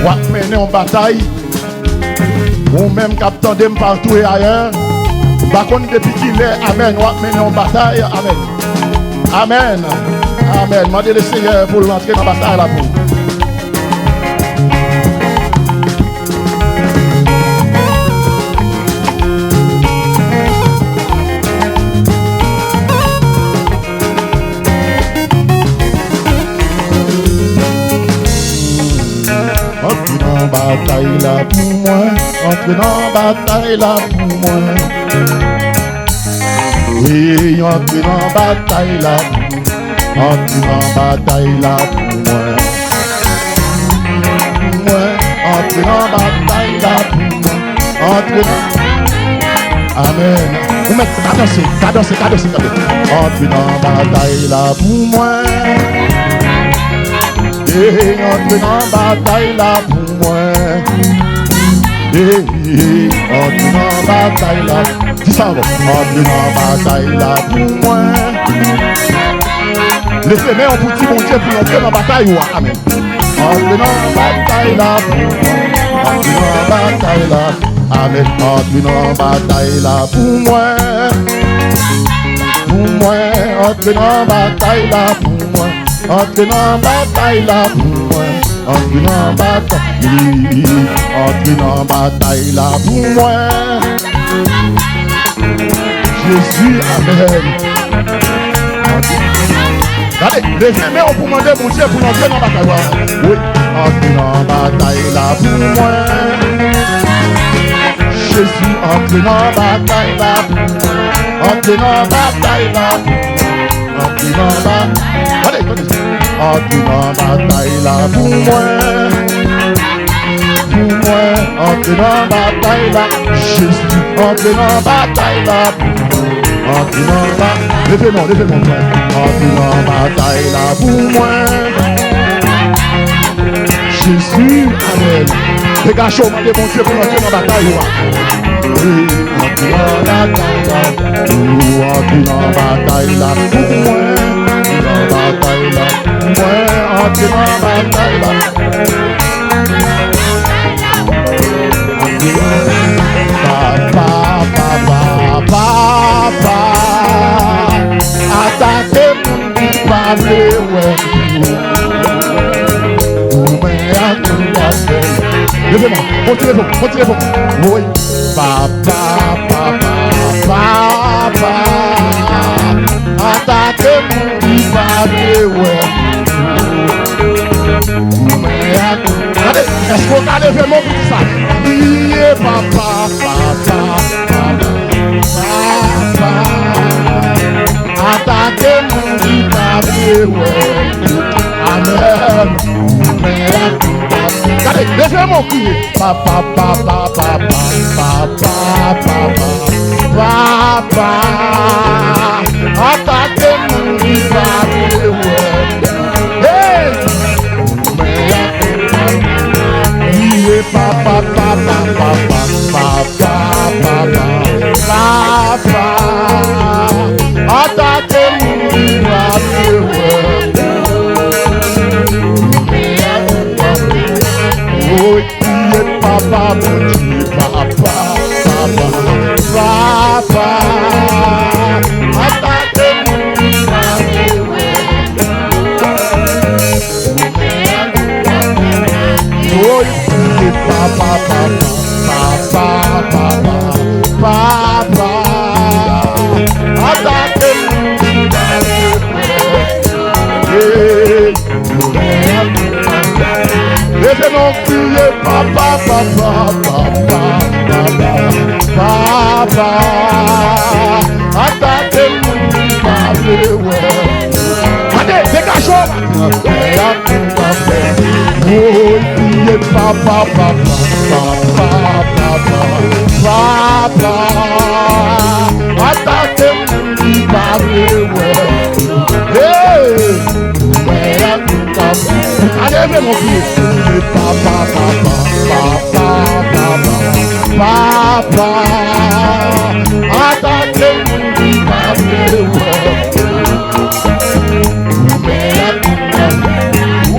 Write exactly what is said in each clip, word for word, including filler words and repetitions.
W ap mennen yon batay. Ou menm k ap tande m patou e ayè, m pa konn depi kilè, amèn, w ap mennen yon batay, amèn. Amèn. Amèn. Mande Lesenyè pou l rantre nan batay la pou ou. Antre nan batay la pou mwen, antre nan batay la pou mwen. Wi, antre nan batay la pou mwen, antre nan batay la pou mwen. Pou mwen, antre nan batay la pou mwen, antre nan. Amèn. Ou mèt kadanse, kadanse, kadanse, kadanse. Antre nan batay la pou mwen. Ey, antre nan batay la pou mwen. Ey, antre nan batay la. Di sa ankò. Antre nan batay la pou mwen. Leve men w pou di Bondye pou l antre nan batay ou a. Amèn. Antre nan batay la pou mwen. Antre nan batay la. Amèn. Antre nan batay la pou mwen. Pou mwen. Antre nan batay la pou mwen. Antre nan batay la pou mwen. Antre nan batay. Antre nan batay la pou mwen. Jezi, amèn. Gade, leve men w pou mande Bondye pou l antre nan batay la. Wi, antre nan batay la pou mwen. Jezi, antre nan batay la pou mwen. Antre nan batay la pou mwen. Antre nan ba-, tande, tande. Antre nan batay la pou mwen. Pou mwen, antre nan batay la. Jezi, antre nan batay la pou mwen. Antre nan ba-, leve men w, leve men w, mwen. Antre nan batay la pou mwen. Jezi, amèn. Degaje w, mande Bondye pou l antre nan batay ou a. Wi, antre nan batay la. Ou antre nan batay la pou mwen. Antre nan batay la pou mwen. Antre nan batay la. Antre nan batay la. Papa, papa, papa. Atake moun ki pa vle wè m. Ou men ak tout afè. Leve men w, kontinye fò, kontinye fò. Woy. Papa, papa, papa. Atake moun ki pa vle wè m. Ou men ak tout. Gade, èske w ka leve men w pou di sa? Priye, papa, papa, papa, papa. Atake moun ki pa vle wè. Amèn. Gade, leve men w, kriye. Papa, papa, papa, papa, papa, papa. Atake moun ki pa vle wè. Hey! Priye, papa, papa, papa, papa, papa, papa. Atake moun ki pa vle wè. Woy, priye papa Bondye, papa, papa, papa. Atake moun ki pa vle wè. Woy, priye papa, papa, papa, papa, papa. Atake moun ki pa vle wè. Hey. Leve men w, kriye papa, papa, papa, papa, papa. Atake moun ki pa vle wè. Gade, degaje w. Woy, priye papa, papa, papa, papa, papa. Atake moun ki pa vle wè. Hey! Ou leve mon pye. Papa, papa, papa, papa, papa. Atake moun ki pa vle wè.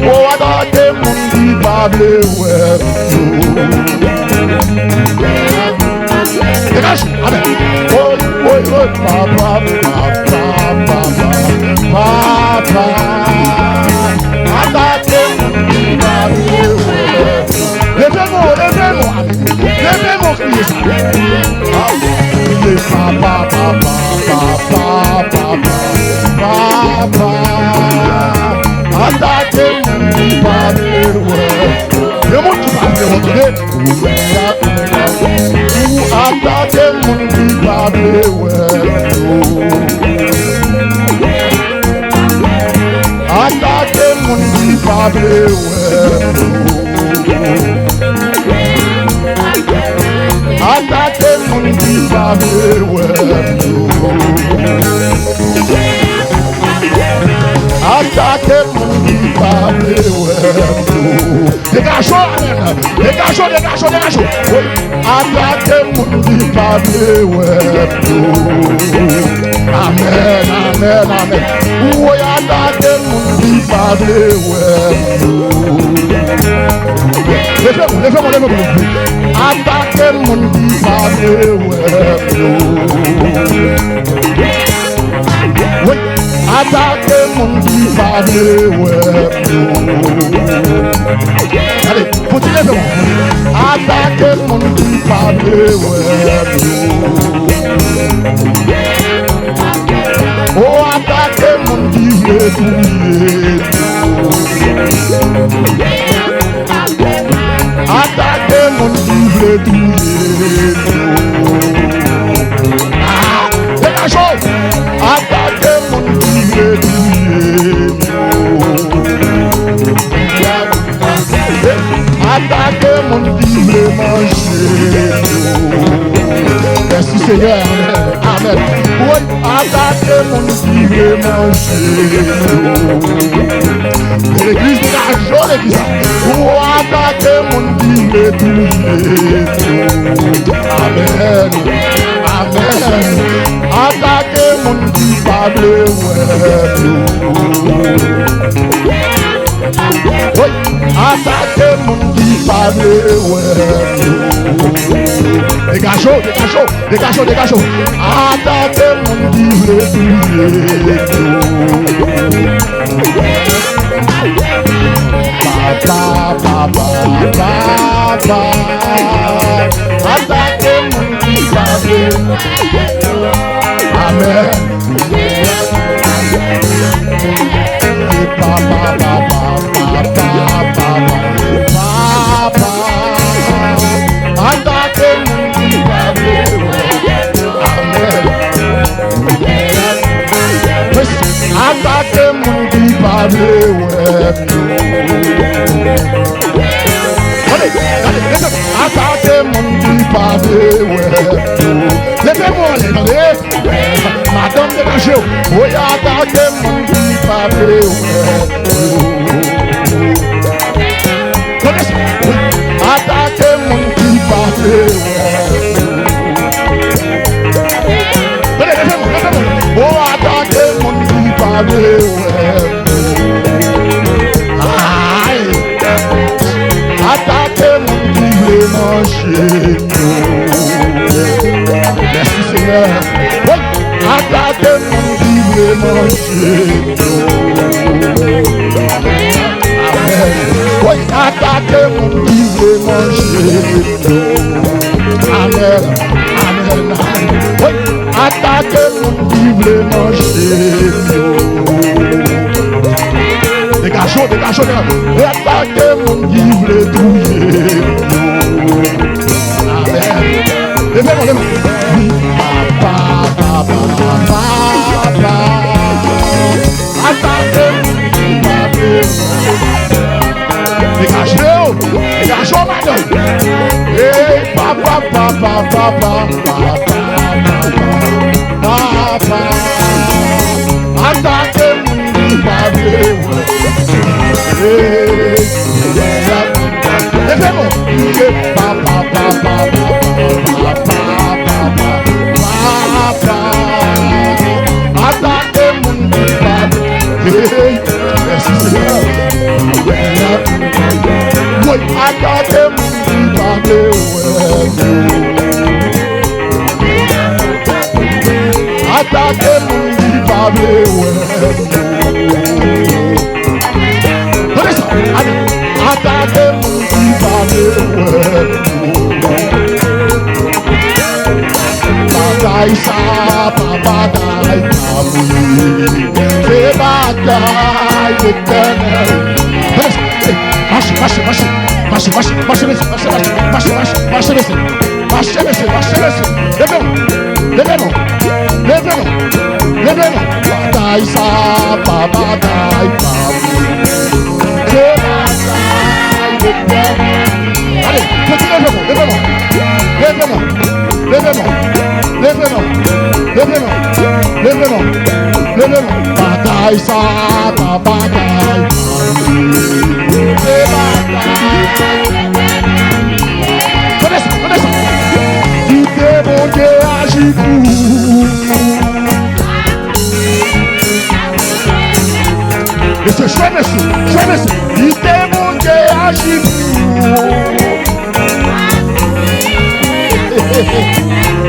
Ou atake moun ki pa vle wè. Degaj, amèn. Woy, woy, woy, papa, papa, papa, papa. Atake moun ki pa vle wè. Leve men w, leve men w, leve men w, kriye sa. Kriye papa, papa, papa, papa, papa. Atake moun ki pa vle wè. Gen moun ki pa vle wè, tande. Ou atake moun ki pa vle wè nou. Atake moun ki pa vle wè nou. Atake moun ki pa vle wè nou. Atake moun ki pa vle wè nou. Degaje w, amèn. Degaje w, degaje w, degaje w. Woy, atake moun ki pa vle wè nou. Amèn, amèn, amèn. Woy, atake moun ki pa vle wè nou. Leve men w, leve men w, leve men w. Atake moun ki pa vle wè nou. Wi, atake moun ki pa vle wè nou. Ale, kontinye fè w. Atake moun ki pa vle wè nou. O, atake moun ki vle touye nou. Atake moun ki vle touye nou. Ah, degaje w! Atake moun ki vle touye nou. Atake moun ki vle manje nou. Mèsi, Senyè. Amèn. Amèn. Wi, atake moun ki vle manje nou. Legliz, degaje w, legliz la. Ou atake moun ki vle touye nou. Amèn. Amèn. Atake moun ki pa vle wè nou. Wi, atake moun ki pa vle wè nou. Degaje w, degaje w. Degaje w, degaje w. Atake moun ki vle touye nou. Papa, papa, papa. Atake moun ki pa vle. Amèn. Papa, papa, papa, papa, papa. Atake moun ki pa vle wè. Amèn. Atake moun ki pa vle wè nou. Gade, gade, leve. Atake moun ki pa vle wè nou. Leve men w anlè, tande. Madanm, degaje w. Woy, atake moun ki pa vle wè nou. Tande sa. Atake moun ki pa vle wè nou. Tande, leve men w, leve men w. O, atake moun ki pa vle wè nou. Ay! Atake moun ki vle manje nou. Mèsi, Senyè. Wi, atake moun ki vle manje nou. Amèn. Wi, atake moun ki vle manje nou. Amèn. Amèn. Amèn. Wi, atake moun ki vle manje nou. Degaje w, degaje w, degaje w. Atake moun ki vle touye nou. Amèn. Leve men w, leve men w. Papa, papa, papa. Atake moun ki pa vle. Degaje w. Degaje w, madanm. Hey, papa, papa, papa, papa, papa. Atake moun ki pa vle wè. Hey, leve men w. Papa, papa, papa, papa, papa. Atake moun ki pa vle. Hey, mèsi, Senyè. Woy, atake pa vle wè m yo. Atake moun ki pa vle wè m yo. Tande sa, ale. Atake moun ki pa vle wè m yo. Batay sa pa batay pa mwen. Se batay Letènèl. Tande sa. Hey, mache, mache, mache. Mache, mache, mache, mesye, mache, mache, mache, mache, mache, mesye. Mache, mesye, mache, mesye. Leve non. Leve non. Leve non. Leve non. Batay sa pa batay pa mwen. Se batay Letènèl. Ale, kontinye leve non, leve non. Leve non. Leve non. Leve non. Leve non. Leve non. Leve non. Batay sa pa batay. Se batay. Tande sa, tande sa. Kite Bondye aji pou ou. Mesye, jwe mesye, jwe mesye. Kite Bondye aji pou ou.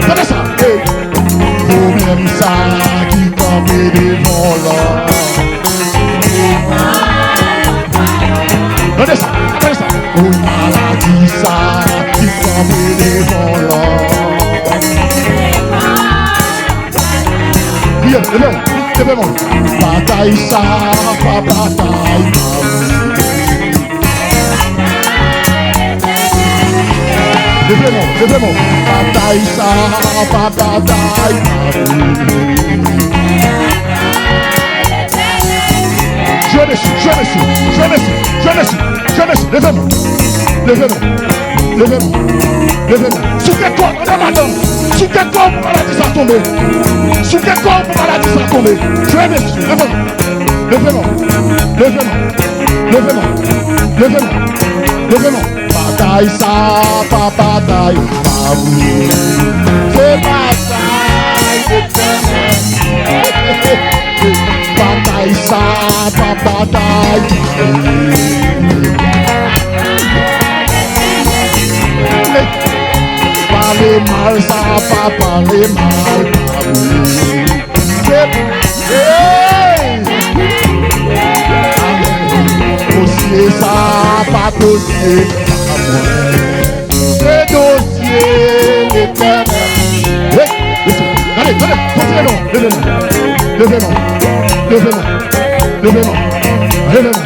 Tande sa. Hey. Pwoblèm sa ki kanpe devan w la. Tande sa, tande sa. Woy, maladi sa ki kanpe devan w la. Priye, leve w, leve w. Batay sa pa batay pa mwen. Leve non, leve non. Batay sa pa batay pa mwen. Jwe mesye, jwe mesye, jwe mesye, jwe mesye, jwe mesye. Leve non, leve non, leve non, leve non. Souke kò w, tande madanm. Souke kò w pou maladi sa tonbe. Souke kò w pou maladi sa tonbe. Jwe mesye, leve non. Leve non. Leve non. Leve non. Leve non. Leve non. Batay sa pa batay pa mwen. Se batay Letènèl. Batay sa pa batay pa mwen. Pale mal sa pa pale mal pa mwen. Hey! Dosye sa pa dosye pa mwen. Se dosye Letènèl. Hey! Mesye, gade, gade, kontinye non, leve non. Leve non. Leve non. Leve non. Leve non.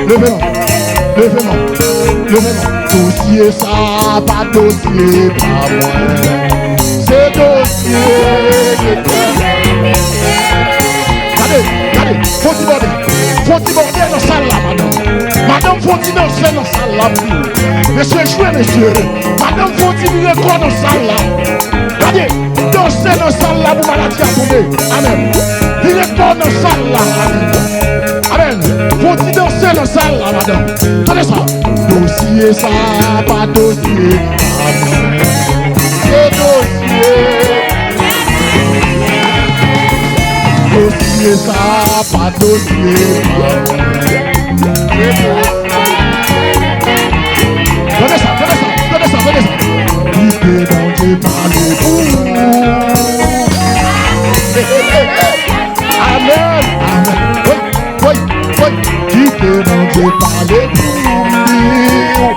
Leve non. Leve non. Leve non. Dosye sa pa dosye pa mwen. Se dosye Letènèl. Gade, gade, fon debòde. Fon debòde nan sal la, madanm. Madanm, fon ti danse nan sal la pou ou. Mesye, jwe, mesye. Madanm, fon ti vire kò nan sal la. Gade, danse nan sal la pou maladi a tonbe. Amèn. Vire kò nan sal la. Amèn. Amèn. Fon ti danse nan sal la, madanm. Tande sa. Dosye sa pa dosye pa mwen. Se dosye. Dosye sa pa dosye pa mwen. Se dosye. Tande sa, tande sa, tande sa, tande sa. Kite Bondye pale pou ou. Amèn, amèn. Woy, woy, woy. Kite Bondye pale pou ou.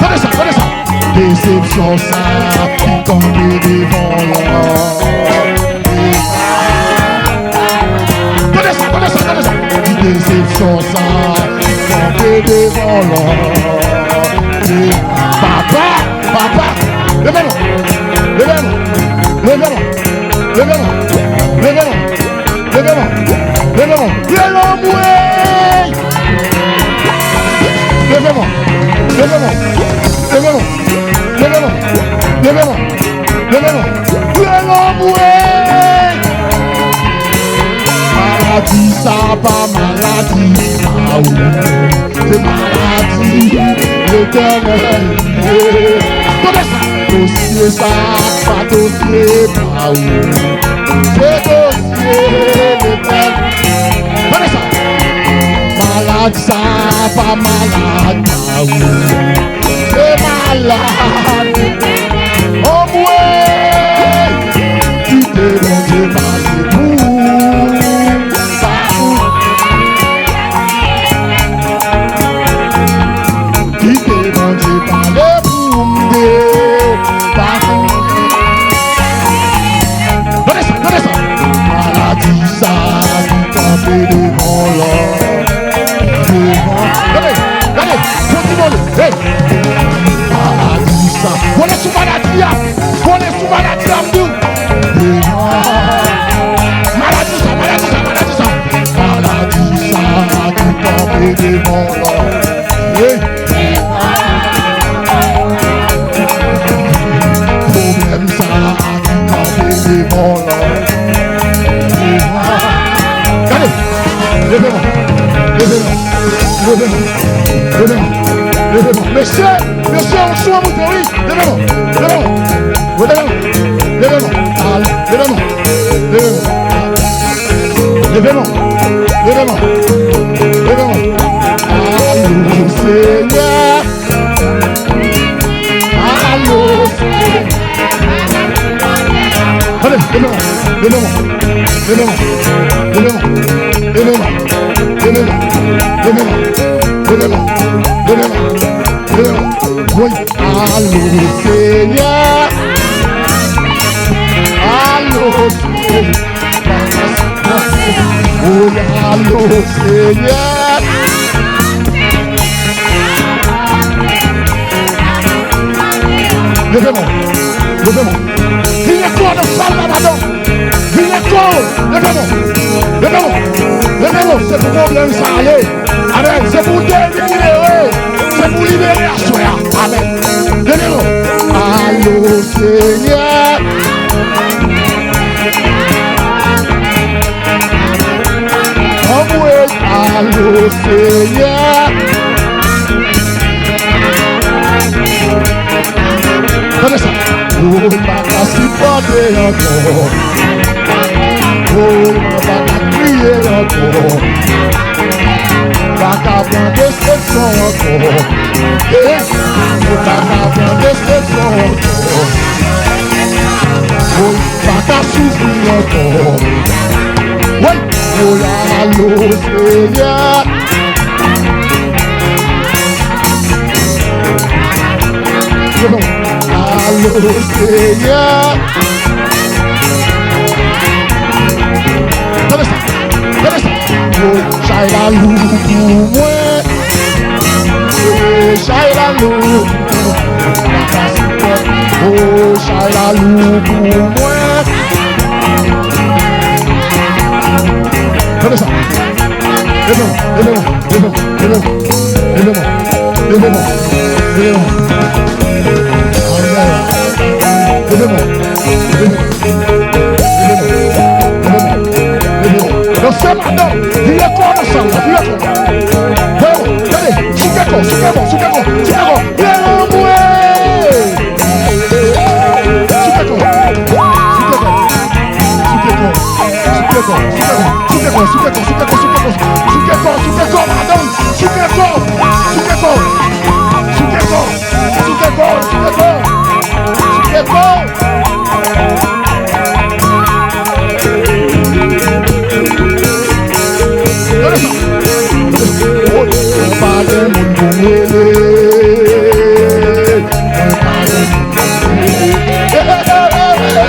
Tande sa, tande sa. Desepsyon sa ki kanpe devan w lan. Tande sa, tande sa, tande sa. Desepsyon sa ki kanpe devan w lan. Papa, papa, leve non, leve non, leve non, leve non, leve non, leve non, leve non, leve non, leve non, leve non, leve non. Leve non, leve non, leve non, leve non, leve non, leve non, leve non, leve non, leve non. Maladi sa pa maladi pa ou. Se maladi Letènèl ye. Tande sa. Dosye sa pa dosye pa ou. Se dosye Letènèl. Tande sa. Maladi Malad sa pa malad pa ou. Se malad. Anmwey! Kite Bondye pale pou ou. Pa pou. Kite Bondye pale pou m. Pa pou. Tande sa, tande sa. Maladi sa ki kanpe devan w la. Devan. Gade, gade, fò ti vole. Hey! Maladi sa. Vole sou maladi a. Vole sou maladi a, m di w. Devan. Maladi sa, maladi sa, maladi sa. Maladi sa ki kanpe devan w la. Hey! Pwoblèm sa a ki kanpe devan w la. Gade! Leve men w! Leve men w! Leve men w! Leve men w! Leve men w! Mesye! Mesye, yon sou an moute, wi! Leve men w! Leve men w! Leve men w! Leve men w! Al, leve men w! Leve men w! Leve men w! Leve men w! Leve men w! Alo, Senyè! Alo, Senyè! Gade, leve men w, leve men w, leve men w, leve men w, leve men w, leve men w, leve men w, leve men w, leve men w, leve men w, leve men w. Woy, alo, Senyè! Alo, Senyè! Woy, alo, Senyè! Leve men w, leve men w. Vin ankò nan sal la, madanm. Vin ankò. Leve men w, leve men w, leve men w. Se pou pwoblèm sa a ye. Amèn. Se pou delivre. Se pou libere aswè a. Amèn. Leve men w. Alo, Senyè. Anmwey, alo, Senyè. Tande sa. Ou pa ka sipòte ankò. Ou pa ka kriye ankò. Pa ka pran desepsyon ankò. Eh, ou pa ka pran desepsyon ankò. Ou pa ka soufri ankò. Woy, woy, alo, Senyè. Alo, Senyè. Tande sa, tande sa. Woy, chay la lou pou mwen. Woy, chay la lou pou mwen. Woy, chay la lou pou mwen. Tande sa. Leve men w, leve men w, leve men w, leve men w, leve men w, leve men w, leve men w. Ay, ay, ay. Leve men w, leve men w, leve men w, leve men w, leve men w. Danse, madanm, vire kò w nan sal la, vire kò w. Vire kò w, gade, souke kò w, souke kò w, souke kò w, souke kò w. Leve men w, souke kò w, souke kò w. Souke kò, souke kò, souke kò, souke kò, souke kò, souke kò, souke kò, souke kò, madanm, souke kò, souke kò, souke kò, souke kò, souke kò, souke kò. Mwen pa gen moun pou m rele. Mwen pa gen moun pou m rele.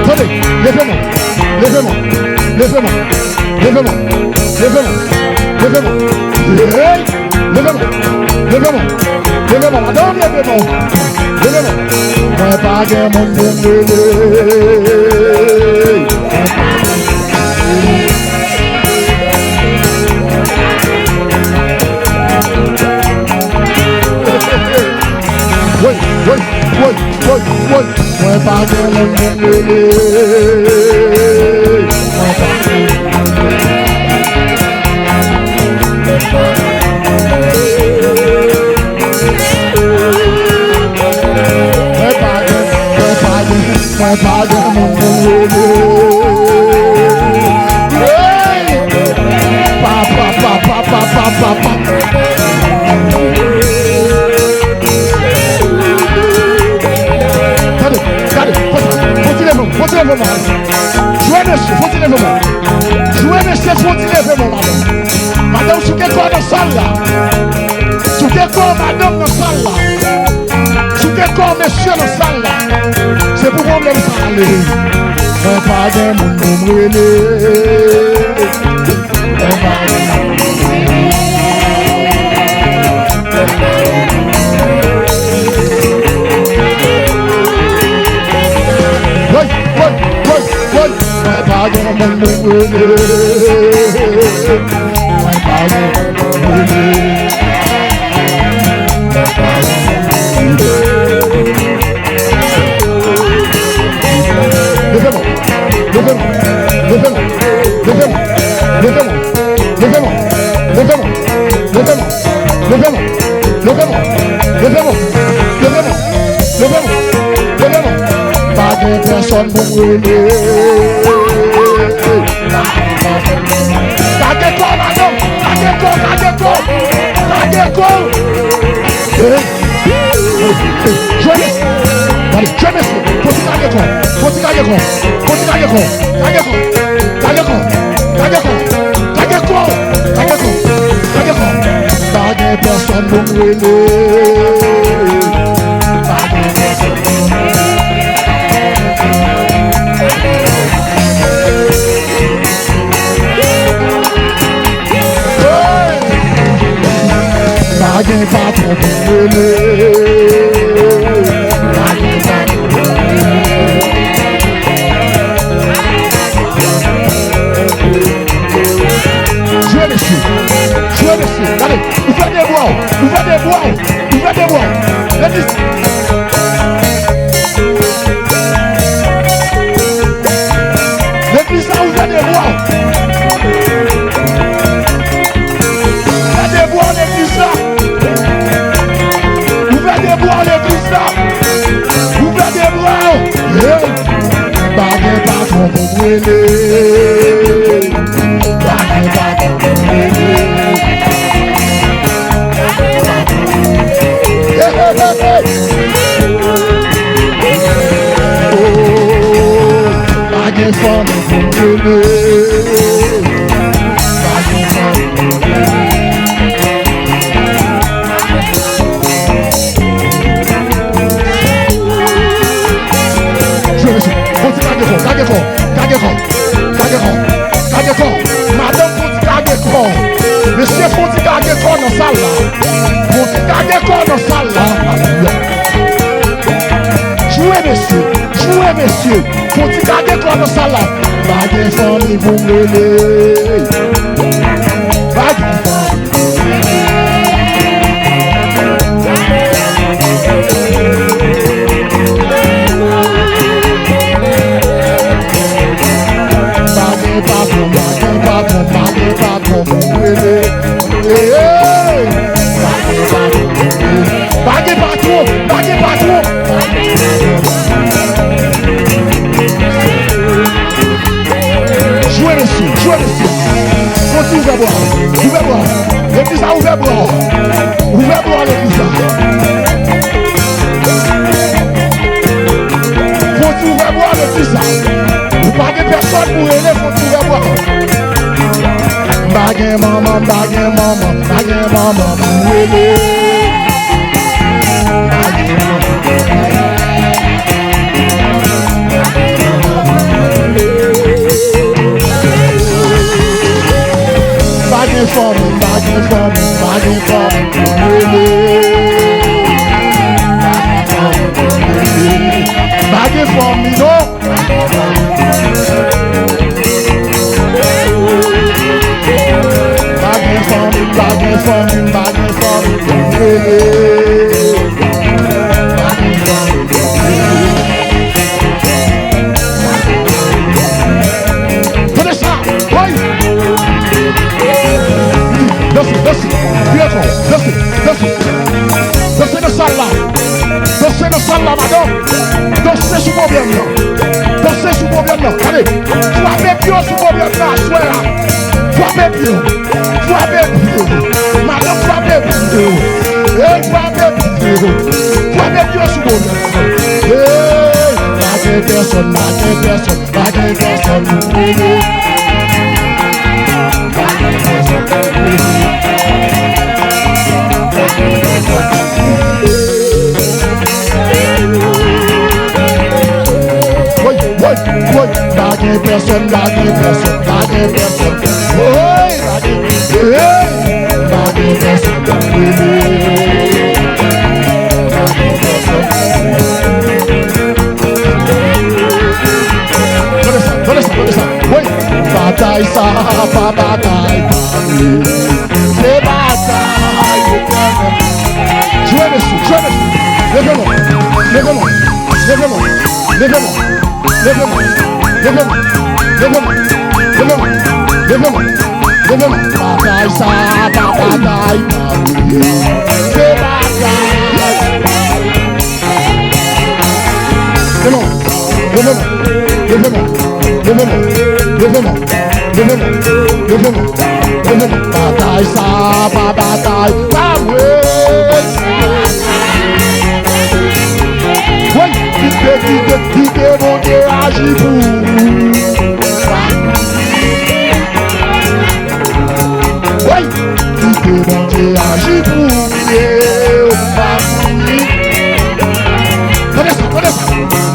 Tande, leve men w, leve men w, leve men w, leve men w, leve men w, leve men w. Hey! Leve men w, leve men w, leve men w, madanm, leve men w, leve men w. Mwen pa gen moun pou m rele. Woy, woy, woy, woy, woy. Mwen pa gen moun pou m rele. Mwen pa gen moun pou m rele. Mwen pa gen, mwen pa gen, mwen pa gen moun pou m rele. Fò ti leve men. Jwe mesye, fò ti leve men, madanm. Madanm, si w gen kò nan sal la. Si w gen kò madanm nan sal la. Si w gen kò mesye nan sal la. Se pou pwoblèm sa ale. Mwen pa gen moun pou m rele. Mwen pa gen moun pou m rele. Woy, woy, woy, woy. Mwen pa gen moun pou m rele. Mwen pa gen moun pou m rele. Leve men w, leve men w, leve men w, leve men w, leve men w, leve men w, leve men w, leve men w, leve men w, leve men w, leve men w, leve men w, leve men w, leve men w, leve men w. Pa gen pèsòn pou m rele. Kage kò, madanm! Kage kò, kage kò! Kage kò! Eh, eh, eh, jwe mesye! Gade, jwe mesye! Fò ti kage kò! Fò ti kage kò! Fò ti kage kò! Kage kò! Kage kò! Kage kò! Kage kò! Kage kò! Kage kò! Pa gen pèsòn pou m rele. Pa gen pèsòn pou m rele. Hey! Pa gen patwon pou m rele. Pa gen patwon pou m rele. Jwe mesye. Jwe mesye. Gade, ouvè de bra w. Ouvè de bra w. Ouvè de bra w. Legliz. Legliz la, ouvè de bra w. Ouvè de bra w, legliz la. Ouvè de bra w, legliz la. Ouvè de bra w. Yeah. Pa gen patwon pou m rele. Pa gen patwon pou m rele. Hey, hey, hey, hey. Oh, pa gen fanmi pou m rele. Pa gen fanmi pou m rele. Jwe mesye. Fò ti kage kò, kage kò, kage kò, kage kò, kage kò. Madanm, fò ti kage kò. Mesye, fò ti kage kò nan sal la. Fò ti kage kò nan sal la. Alelouya. Jwe mesye, jwe mesye. Fò ti kage kò nan sal la. Pa gen fanmi pou m rele. Pa gen fanmi. Pa gen patwon, pa gen patwon, pa gen patwon pou m rele. Hey, hey. Pa gen patwon pou m rele. Pa gen patwon, pa gen patwon. Jwe mesye, jwe mesye. Fò ti ouvè bra w, ouvè bra w. Legliz la, ouvè bra w. Ouvè bra w, legliz la. Fò ti ouvè bra w, legliz la. Ou pa gen pèsòn pou rele, fò ti ouvè bra w. M pa gen manman, m pa gen manman, m pa gen manman pou rele. Pa gen fanmi, pa gen fanmi, pa gen fanmi pou rele. Pa gen fanmi, non. Pa gen fanmi, pa gen fanmi, pa gen fanmi pou m rele. Pa gen fanmi pou m rele. Tande sa, woy! Danse, danse, pi ankò, danse, danse. Danse nan sal la. Danse nan sal la, madanm. Danse sou pwoblèm nan. Danse sou pwoblèm nan. Gade. Frape pye w sou pwoblèm nan aswè a. Frape pye w. Frape pye w. Madanm, frape pye w. Ey, frape pye w. Frape pye w sou pwoblèm nan. Ey, pa gen Pèsonn, pa gen pèsonn, pa gen pèsonn pou m rele. Pa gen pèsonn pou m rele. Pa gen pèsonn pou m rele. Woy, woy, woy. Pa gen pèsonn, pa gen pèsonn, pa gen pèsonn. Woy, pa gen, hey, pa gen pèsonn pou m rele. Pa gen pèsonn pou m rele. Tande sa, tande sa, tande sa. Wi, batay sa, pa batay pa nou. Se batay etènèl. Jwe mesye, jwe mesye. Leve men, leve men, leve men, leve men. Leve men, leve men, leve men, leve men, leve men, leve men. Batay sa, pa batay pa nou. Se batay. Leve men, leve men, leve men, leve men, leve men, leve men, leve men, leve men. Batay sa, pa batay pa mwen. Woy, kite, kite, kite Bondye aji pou ou. Woy, kite Bondye aji pou ou. Tande sa, tande sa.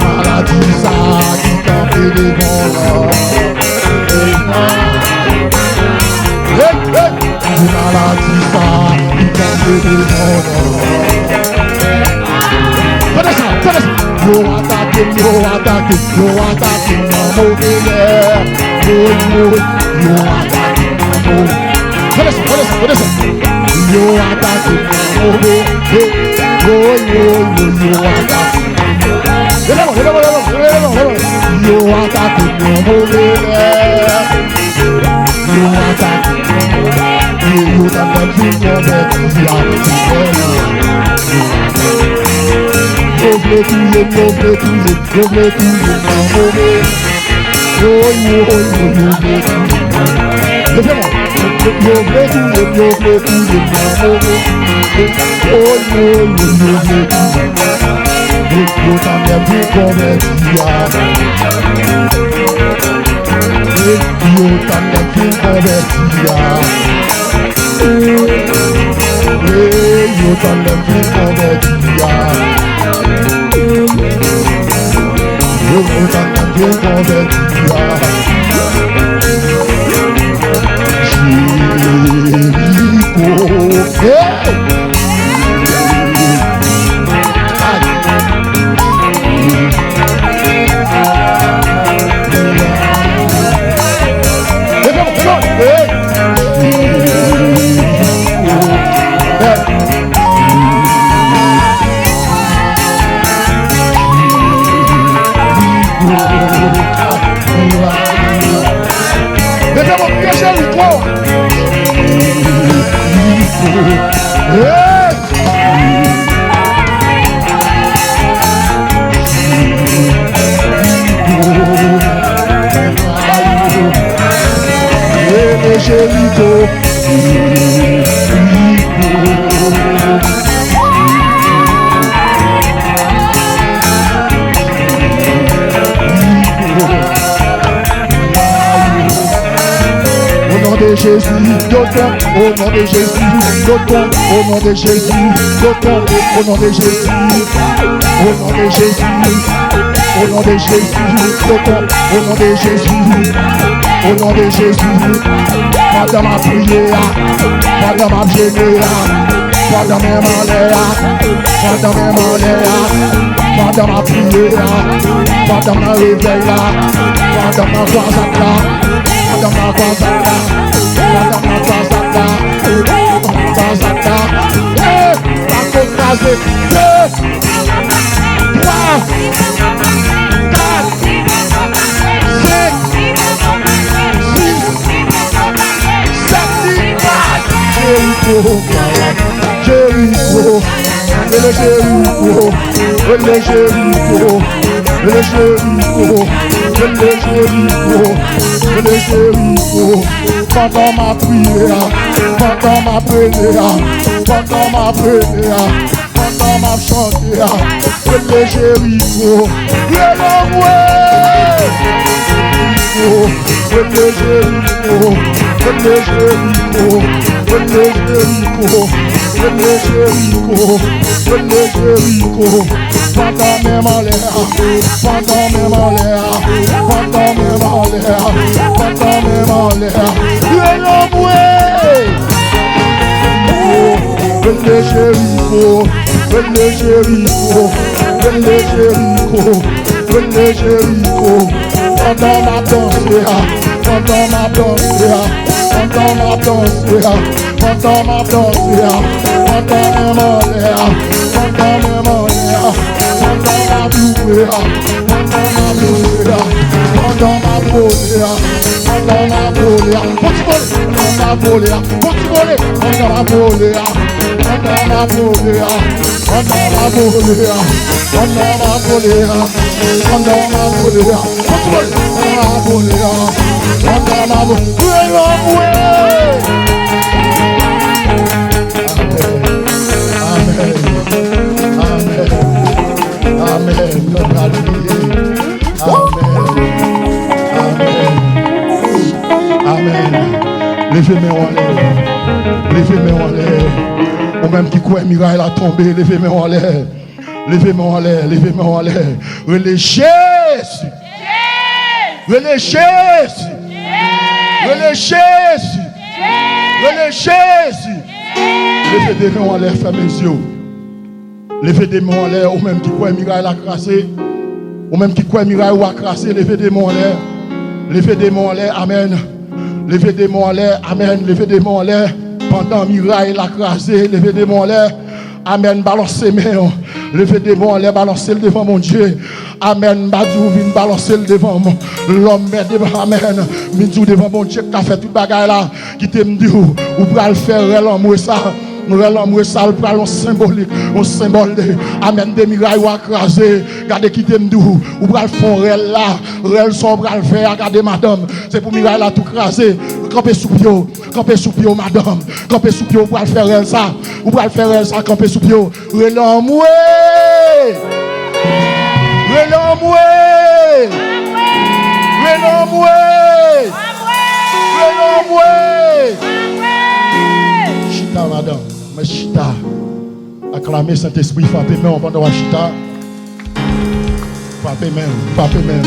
Maladi sa ki kanpe devan w lan. Hey, hey. Pou maladi sa ki kanpe devan w lan. Tande sa, tande sa. Yo atake m, yo atake m, yo atake m nan move lè. Woy, woy, yo atake m nan move. Tande sa, tande sa, tande sa. Yo atake m nan move lè. Woy, woy, woy, yo atake m. Leve men, leve men, leve men, leve men, leve men. Yo atake m nan move lè. Yo atake. E yo t ap tann vin konvèti a. Yo vle touye m, yo vle touye m, yo vle touye m nan move. Woy, woy, woy, yo vle touye m. Leve men. Yo vle touye m, yo vle touye m nan move. Woy, woy, woy, yo vle touye m. Yo t ap tann vin konvèti a. Yo t ap tann vin konvèti a. Ey, yo t ap tann vin konvèti a. Yo t ap tann vin konvèti a. Jeriko. Ey! Ay! Leve men, leve men. Hey! Leve men, Jeriko. Hey! Rele Jeriko. Au nom de Jésus, yo tonbe. Au nom de Jésus, yo tonbe. Au nom de Jésus, yo tonbe. Au nom de Jésus, au nom de Jésus, au nom de Jésus, yo tonbe. Au nom de Jésus, au nom de Jésus. Pandan m ap priye a, pandan m ap jene a, pandan menm anlè a, pandan menm anlè a, pandan m ap priye a, pandan m nan revèy la, pandan m nan kwazad la, pandan m nan kwazad la, pandan m nan kwazad la, pandan m nan kwazad la. Hey! Bako kraze. De, twa, kat, senk, sis, sèt, li pa. Jeriko, Jeriko, rele Jeriko, rele Jeriko, rele Jeriko, rele Jeriko, rele Jeriko. Pandan m ap priye a, pandan m ap priye a, pandan m ap priye a. Pandan M ap chante a, rele Jeriko, rele anmwe. Jeriko, rele Jeriko, rele Jeriko, rele Jeriko, rele Jeriko, rele Jeriko. Pandan men m anlè a, pandan men m anlè a, pandan men m anlè a, pandan men m anlè a. Rele anmwe. Rele Jeriko, rele Jeriko, rele Jeriko, rele Jeriko. Pandan m ap danse a, pandan m ap danse a, pandan m ap danse a, pandan m ap danse a, pandan men m anlè a, pandan men m anlè a, pandan m ap loure a, pandan m ap loure a, pandan m ap vole a, pandan m ap vole a. Bon ti vole, pandan m ap vole a. Bon ti vole, pandan m ap vole a, pandan m ap vole a, pandan m ap vole a, pandan m ap vole a, pandan m ap vole a, bon ti vole, pandan m ap vole a, pandan m ap vole a. Amèn. Amèn. Amèn. Amèn. Amèn. Amèn. Amèn. Amèn. Leve men w anlè. Leve men w anlè. Ou menm ki kwè miray la tonbe, leve men w anlè. Leve men w anlè, leve men w anlè. Rele Jezi. Rele Jezi. Rele Jezi. Rele Jezi. Leve de men w anlè, fèmen zye w. Leve de men w anlè, ou menm ki kwè miray la kraze. Ou menm ki kwè miray ou a kraze, leve de men w anlè. Leve de men w anlè, amèn. Leve de men w anlè, amèn. Leve de men w anlè. Pandan miray la kraze, leve de men w anlè. Amèn, balanse men w. Leve de men w anlè, balanse l devan Bondye. Amèn, m pa di w vin balanse l devan m. Lòm, men devan, amèn. Vin di w devan Bondye k ka fè tout bagay la. Kite m di w, ou pral fè rèl anmwe sa. Rèl anmwe sa, l pral yon senbolik, yon senbòl de, amèn, de miray ou a kraze. Gade, kite m di w, ou pral fè yon rèl la. Rèl sa w pral fè a, gade madanm, se pou miray la tou kraze. Kanpe sou pye w, kanpe sou pye w, madanm. Kanpe sou pye w, ou pral fè rèl sa. Ou pral fè rèl sa, kanpe sou pye w. Rele anmwe! Rele anmwe! Rele anmwe! Rele anmwe! Chita, madanm. Mwen chita. Aklame Sentespri, frape men w pandan w ap chita. Frape men w, frape men w,